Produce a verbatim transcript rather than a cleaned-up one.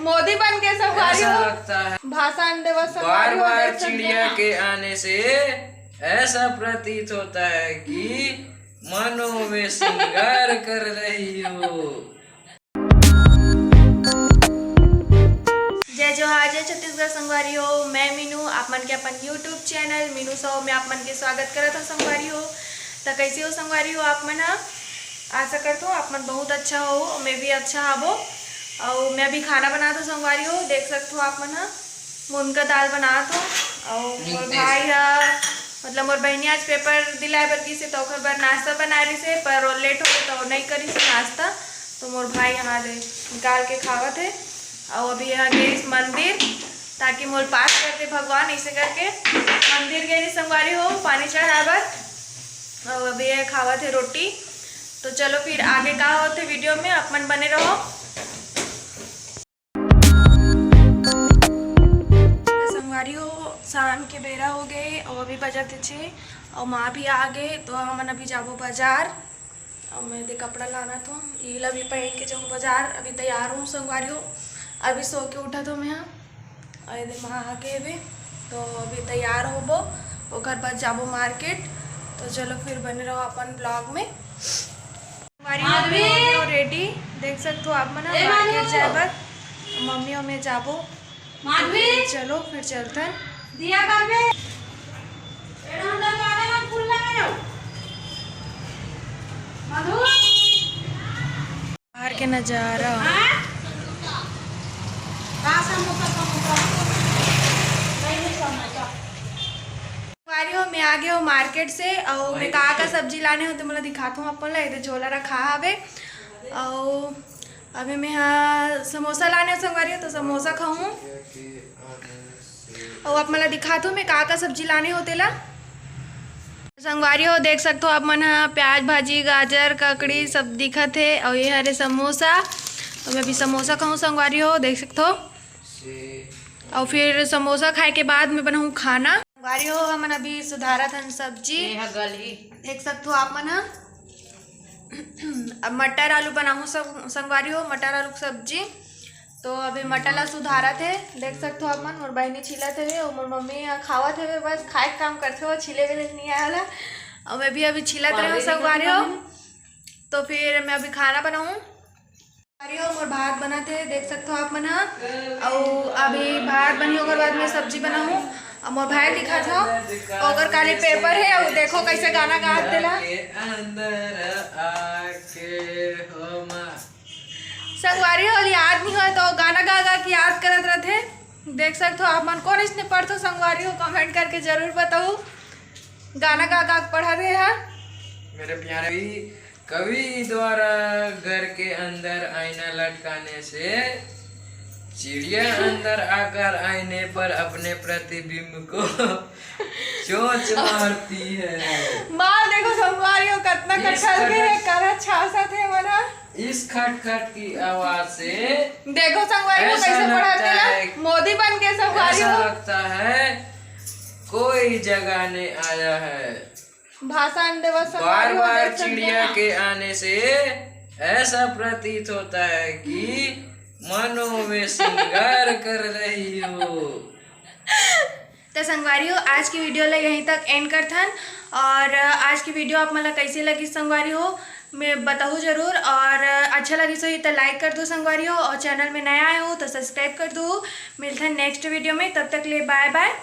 मोदी बन के संगवारी हो। ऐसा लगता है भाषण देवत संगवारी हो, बार बार चिड़िया के आने से ऐसा प्रतीत होता है कि मानो वे श्रृंगार कर रही हो। जय जोहार, जय छत्तीसगढ़ संगवारी हो। मैं मीनू, आप मन के अपन YouTube चैनल मीनू साहू में आप मन के स्वागत करत हूँ संगवारी हो। त कैसे हो संगवारी हो आप मन ह? आशा करत हूँ आप मन बहुत अच्छा हो, मैं भी अच्छा हबो। अउ मैं अभी खाना बनात हूँ संगवारी हो, देख सकत हो आप मन ह। मुनगा दाल बनात हूँ। अउ मोर भाई ह, मतलब मोर बहिनी आज पेपर दिलाए बर गिस हे, त ओखर बर नाश्ता बनाए रिहिस हे, पर वो लेट हो गे, त वो नइ करिस हे नाश्ता। तो मोर भाई यहाँ ले निकाल के खावत हे। अउ अभी यहाँ गे रिहिस मंदिर, ताकि मोर पास कर दे भगवान, ऐसे करके मंदिर गे रिहिस संगवारी हो पानी चढ़ाए बर। अउ अभी ये खावत हे रोटी। तो चलो फिर आगे का होथे वीडियो में, आप मन बने रहो। तो संगवारी हो, शाम के बेरा हो गे अउ अभी बजत हे छः अउ माँ भी आ गे, तो हमन अभी जाबो बाजार। अउ मैं दे कपड़ा लानत हूँ, ये ला भी पहन के जाऊँ बाजार। अभी तैयार हूँ संगवारी हो, अभी सो के उठत हूँ मैं ह। अउ ये दे माँ आ गे हवे, तो अभी तैयार होबो, ओकर बाद जाबो मार्केट। तो चलो फिर बने रहो अपन ब्लॉग में। हमारी माधवी! मम्मी हो रेडी, देख सकते हो आप मन ह, ए माधवी! मार्केट जाए बर। मम्मी अउ मैं जाबो। माधवी! चलो फिर चलथन। दिया कर बे। एड़ा हम लोग आने वाला फूल लगा लो। मधु। बाहर के नजारा। हाँ? का समोसा, समोसा? नहीं, नहीं समोसा। संगवारी हो, मैं आ गे हो मार्केट से, अउ मैं का का सब्जी लाने हो तो मोला दिखात हूँ अपन ला। एदे झोला रखा हवे, अउ अभी मैं हा समोसा लाने हो संगवारी हो, तो समोसा खाऊँ। अउ आप मन ला दिखात हूँ मैं का का सब्जी लाने हो तेला। संगवारी हो, देख सकत हो आप मन हा प्याज, भाजी, गाजर, ककड़ी सब दिखत हे, अउ ये हरे समोसा। तो मैं अभी समोसा खाऊँ संगवारी हो, देख सकत हो। अउ फिर समोसा खाए के बाद मैं बनाऊँ खाना। संगवारी हो, हमन अभी सुधारत हन सब्जी। ये ह गलही। देख सकत हो आप मन ह। अब मटर आलू बनाहूँ सब संगवारी हो, मटर आलू के सब्जी। तो अभी मटर ला सुधारत हे, देख सकत हो आप मन। मोर बहिनी छीलत हवे अउ मोर मम्मी ह खावत हवे, बस खाए के काम करथे, वो छीले बेले नइ आए वाला। अउ मैं भी अभी छीलत रहे हूँ संगवारी हो। तो फिर मैं अभी खाना बनाऊँ। अरे ओ, मोर भात बनत हे, देख सकत हो आप मन ह। अउ अभी भात बनही, ओकर बाद में सब्जी बनाहूँ। अउ मोर भाई दिखत हो, ओकर काली पेपर हे। अउ देखो कैसे गाना गात तेला। अंदर आके हो माँ। संगवारी हो, याद नहीं होय तो गाना गा गा के याद करत रहथे। देख सकत हो आप मन कोन इसने पढ़थो संगवारी हो, कमेंट करके जरूर बताओ। गाना गा गा के पढ़त हे हा। मेरे प्यारे कवि द्वारा घर के अंदर आईना लटकाने से चिड़िया अंदर आकर आईने पर अपने प्रतिबिंब को चोंच मारती है। माल देखो संगवारी हो, कतना इस कटहल के खटखट हे, करा छासत हे मना। इस खटखट की आवाज से देखो संगवारी हो, ऐसा कैसे पढ़त लगता तेला। है, मोदी बन के संगवारी ऐसा हो। लगता है कोई जगाने आया है। भाषण देवत संगवारी हो, बार बार देख चिड़िया संगवारी हो। के आने से ऐसा प्रतीत होता है कि मानो वे श्रृंगार कर रही हो। तो संगवारी हो, आज की वीडियो ला यहीं तक एंड करथन। और आज की वीडियो आप मन ला कैसे लगी संगवारी हो, मैं बताहू जरूर। और अच्छा लगी सो ही तो लाइक कर दो संगवारी हो, और चैनल में नया आए हो तो सब्सक्राइब कर दो। मिलथन नेक्स्ट वीडियो में, तब तक ले बाय बाय।